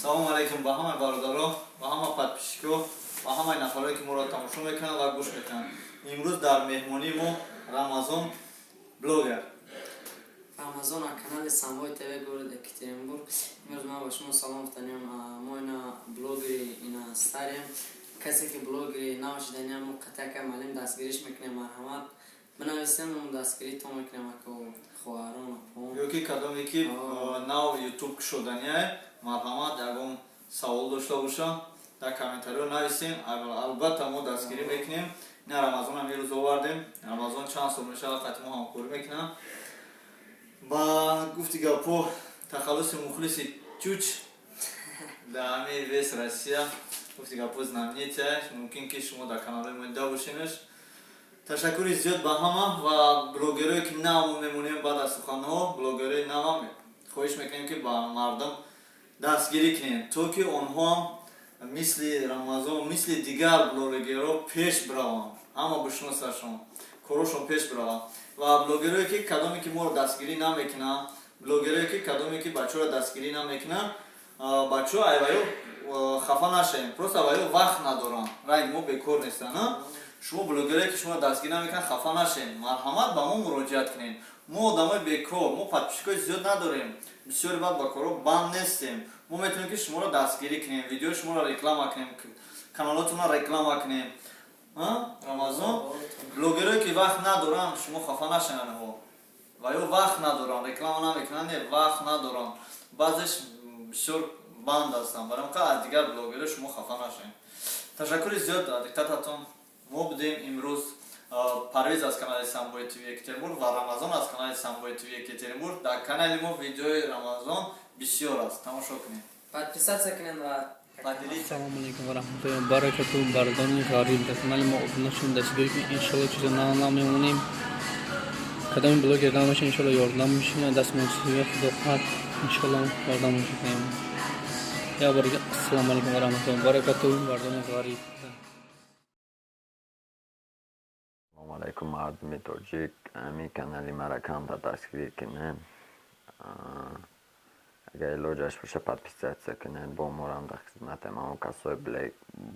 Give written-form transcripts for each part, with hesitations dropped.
Салому алейкум ба ҳамаи бародаро, ба ҳама подписчикҳо, ба ҳамаи нафарое, ки моро тамошо мекунанд ва гӯш мекунанд. Имрӯз дар меҳмонии мо Рамазон блогер. Рамазон аз канали Самбой ТВ, город Екатеринбург. Имрӯз ман ба шумо салом гуфтанем. Мо ина блогери ина старем. Касе ки блогери нав шиданиам, мо қатъяка маълим дастгириш мекунем. Марҳамат, бинависем, мо дастгиритон мекунем, ака, хоҳарон, апон. Ё ки кадоме ки нав Ютуб кушоданиае, марҳамат, ягон савол дошта боша, дар комментариҳо нависем, албатта мо дастгирӣ мекунем. Ина Рамазонам имрӯз овардем. Рамазон чанд сол мешавад, қати мо ҳамкорӣ мекунам. Ба гуфти гапҳо, тахаллуси Мухлиси Чуч дар ҳамаи весь Россия, гуфти гапҳо, знаменитая. Мумкин ки шумо дар каналҳои мо дида бошенаш. Ташаккури зиёд ба ҳама ва блогерое ки нав мо мемонем. Баъд аз суханҳо, блогерои навам хоҳиш мекунем, ки ба мардум дастгирӣ кунем, то ки онҳоам мисли Рамазон, мисли дигар блогерҳо пеш бираванд, ҳама бишносашон, корошон пеш бираванд. Ва блогерое ки кадоме ки моро дастгирӣ намекунанд, блогерое ки кадоме ки бачаҳоро дастгирӣ намекунанд, бачаҳо айваё хафа нашавем, просто аваё вақт надоранд, ранг мо бекор нестанд. Шумо блогерое ки шуморо дастгирӣ намекунанд, хафа нашавем, марҳамат, ба мо муроҷиат кунед. Мо одамои бекор, мо подписчикои зиёд надорем, бисёри баъд ба корҳо банд нестем. Мо метавонем, ки шуморо дастгирӣ кунем, видеои шуморо реклама кунем, каналотонро реклама кунем. Рамазон, блогерое ки вақт надоранд, шумо хафа нашавед ва ё вақт надоранд, реклама намекунанд, не, вақт надоранд, баъзеш бисёр банд ҳастанд. Барои ҳамин аз дигар блогерҳо шумо хафа нашавед. Ташаккури зиёд диққататон. Мо будем имрӯз Парвиз аз канали Самбои ТВ Екатеринбург ва Рамазон аз канали Самбои ТВ Екатеринбург. Дар канали мо видеои Рамазон бисёр аст, тамошо кунед. Подписаться кунед ва Поделитесь. Ассалому алайкум ва раҳматуллоҳи ва баракатуҳ. Бародарони ғариб, дар канали мо обуна шудем, дастгирӣ кунед. Иншалло, чизо нав нав мемонем. Кадоми блогер намошед, иншалло, ёрдам мешинад. Дастмонсия, худо хоҳад, иншалло, ёрдам мешинем. Я бор ассалому алайкум ва раҳматуллоҳи ва баракатуҳ, бародарони ғариб. Салому алайкум, мардуми тоҷик. Ҳамин канали мара камта дастгирӣ кунед. Агар илоҷаш боша, подписаться кунед. Бо морам дар хизматем. Ҳамон касои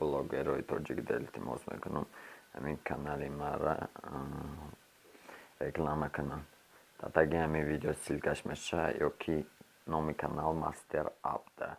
блогерои тоҷик илтимос мекунам, ҳамин канали мара реклама кунанд. Дар таги ҳамин видео ссылкаш мешавад ё ки номи канал Мастер Абда.